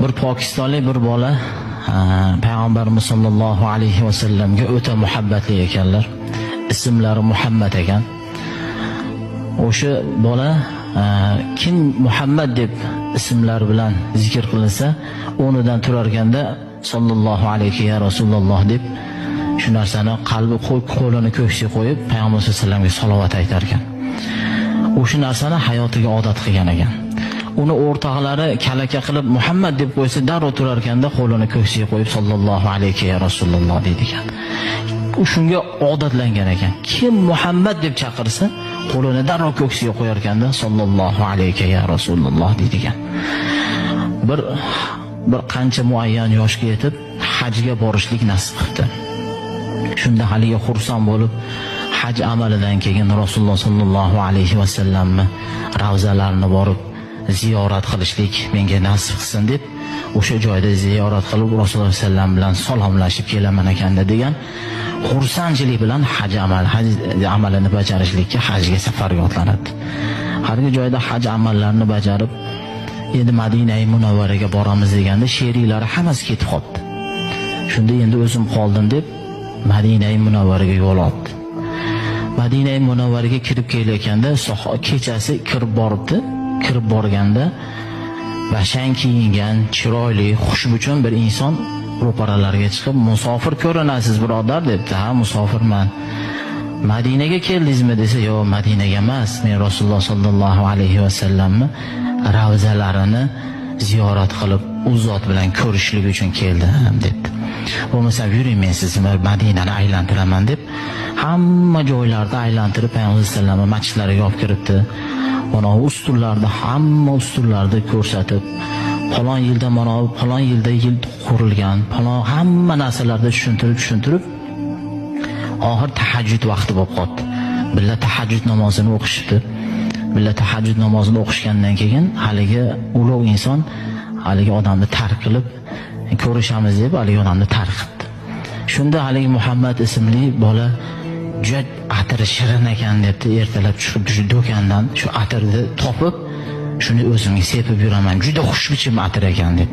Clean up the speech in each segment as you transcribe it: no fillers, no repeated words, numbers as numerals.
Bir pokistonlik bir bola payg'ambarimiz sollallohu alayhi vasallamga o'ta muhabbatli ekanlar. Ismlari Muhammad ekan. O'sha bola kim Muhammad deb ismlar bilan zikr qilinsa, o'rnidan turarkanda sollallohu alayhi ya Rasululloh deb shu narsani qalbi qo'lini ko'ksiga qo'yib payg'ambar sollallohu alayhi vasallamga salovat aytar ekan. O'sha narsani hayotiga odat qilgan ekan. Uni o'rtoqlari kalaka qilib Muhammad deb qo'ysa, darrov turarkanda qo'lini ko'ksiga qo'yib sollallohu alayhi ya Rasululloh deydi ekan. U shunga odatlangan ekan. Kim Muhammad deb chaqirsa, qo'lini darrov ko'ksiga qo'yarkanda sollallohu alayhi ya Rasululloh deydi ekan. Bir qancha muayyan yoshga yetib hajga borishlik nasib qildi. Shunda haligi xursand bo'lib haj amalidan keyin Rasululloh sollallohu alayhi vasallamni ravzalarini borib ziyorat qilishlik menga nasib qilsin deb o'sha joyda ziyorat qilib Rasululloh sollallohu alayhi vasallam bilan salomlashib kelaman ekanda degan xursandchilik bilan haj amalini bajarishlikka hajga safarga otlanadi. Har bir joyda haj amallarini bajarib endi Madinai Munavvaraga boramiz deganda sheriklari hammasi ketib qoldi. Shunda endi o'zim qoldim deb Madinai Munavvaraga yo'l oldi. Madinai Munavvaraga kirib kelayotganda kechasi kirib boribdi. Kirib borganda bashang kiyingan, chiroyli, xushbuchun bir inson ro'paralarga chiqib, "Musofir ko'rinasiz, birodar" debdi. "Ha, musofirman." "Madinaga keldingizmi?" desa, "Yo'q, Madinaga emas. Men Rasululloh sollallohu alayhi vasallamni ravzalarini ziyorat qilib, u zot bilan ko'rishlik uchun keldim" debdi. "Bo'lmasa yuring, men sizni Madinani aylantiraman" deb hamma joylarda aylantirib Payg'ambar sollallohu alayhi vasallamni masjidlariga olib kiribdi. Mana ustunlarda, hamma ustunlarni ko'rsatib, falon yilda mana falon yilda yil qurilgan, falon hamma narsalarni tushuntirib oxir tahajjud vaqti bo'lib qoldi. Billa tahajjud namozini o'qishibdi. Billa tahajjud namozini o'qishgandan keyin haligi ulug' inson haligi odamni tark qilib, ko'rishamiz deb haligi odamni tark qildi. Shunda haligi Muhammad ismli bola juda atiri shirin ekan debdi. Ertalab chiqib shu do'kondan shu atirni topib, shuni o'zimga sepib yuraman, juda xushbichim atir ekan deb.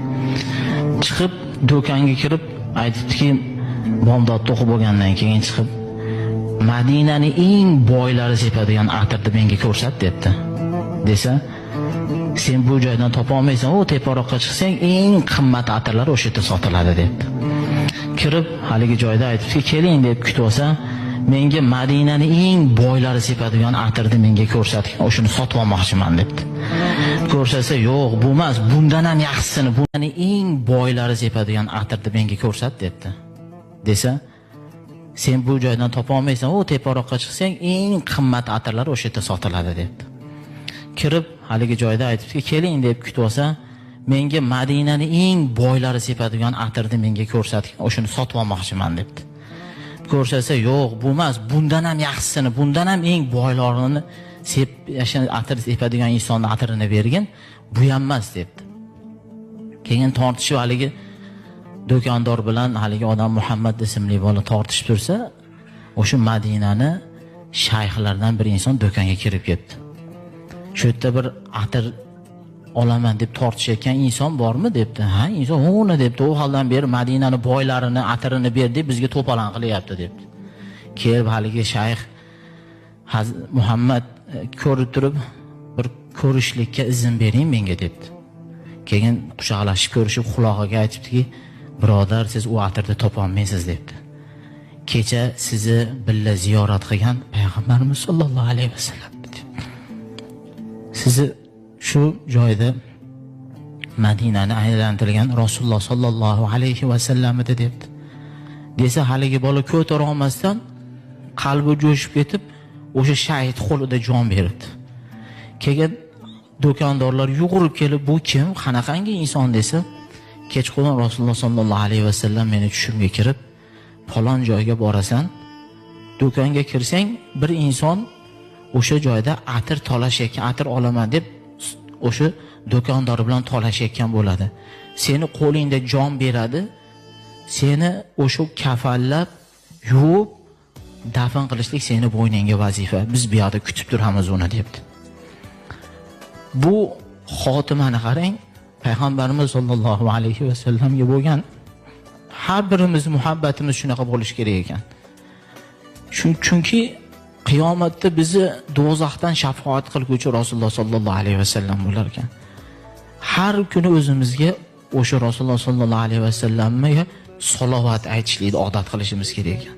Chiqib do'konga kirib aytibdiki, bomdodni o'qib bo'lgandan keyin chiqib, "Madinani eng boylari sepadigan atirni menga ko'rsat" debdi. Desa, "Sen bu joydan topa olmaysan, u teparoqqa chiqsang eng qimmat atirlar o'sha yerda sotiladi" debdi. Kirib haligi joyda aytibdiki, "Keling" deb kutib olsa, "Menga Madinani eng boylari sepadigan atirni menga ko'rsatgan, o'shani sotib olmoqchiman" debdi. Ko'rsatsa, "Yo'q, bu emas, bundan ham yaxshisini, buni eng boylari sepadigan atirni menga ko'rsat" debdi. Desa, "Sen bu joydan topa olmaysan, u teparoqqa chiqsang eng qimmat atirlar o'sha yerda sotiladi" debdi. Kirib haligi joyda aytibdiki, "Keling" deb kutib olsa, "Menga Madinani eng boylari sepadigan atirni menga ko'rsatgan, o'shani sotib olmoqchiman" debdi. Ko'rsatsa, "Yo'q, bu emas, bundan ham yaxshisini, bundan ham eng boylarini sep, atir sepadigan insonni atirini bergin, bu ham emas" debdi. Keyin tortishib haligi do'kondor bilan haligi odam Muhammad ismli bola tortishib tursa, o'sha Madinani shayxlaridan bir inson do'konga kirib ketdi. Shu yerda bir atir olaman deb tortishayotgan inson bormi debdi. "Ha, inson uni" debdi. "U holdan beri Madinani boylarini atirini ber deb bizga to'polon qilyapti" debdi. Kelib haligi shayx Muhammad ko'rib turib, "Bir ko'rishlikka izn bering menga" debdi. Keyin quchoqlashib ko'rishib qulog'iga aytibdiki, "Birodar, siz u atirni topa olmaysiz" debdi. "Kecha sizni billa ziyorat qilgan payg'ambarimiz sollallohu alayhi vasallam debdi. Sizni shu joyda Madinani aylantirgan Rasululloh sollallohu alayhi vasallam edi" debdi. Desa haligi bola ko'tara olmasdan qalbi jo'shib ketib o'sha shahid qo'lida jon beribdi. Keyin do'kondorlar yugurib kelib, "Bu kim, qanaqangi inson?" desa, "Kechqurun Rasululloh sollallohu alayhi vasallam meni tushimga kirib, falon joyga borasan, do'konga kirsang bir inson o'sha joyda atir talashayotgan, atir olaman deb o'sha do'kondor bilan talashayotgan bo'ladi. Seni qo'lingda jon beradi, seni o'sha kafanlab yuvib dafn qilishlik seni bo'yningga vazifa. Biz bu yoqda kutib turamiz uni" debdi. Bu xotimani qarang, Payg'ambarimiz sollallohu alayhi vasallamga bo'lgan har birimiz muhabbatimiz shunaqa bo'lishi kerak ekan. Chunki qiyomatda bizni do'zaxdan shafoat qilguvchi Rasululloh sollallohu alayhi vasallam bo'lar ekan. Har kuni o'zimizga o'sha Rasululloh sollallohu alayhi vasallamga salovat aytishlikni odat qilishimiz kerak ekan.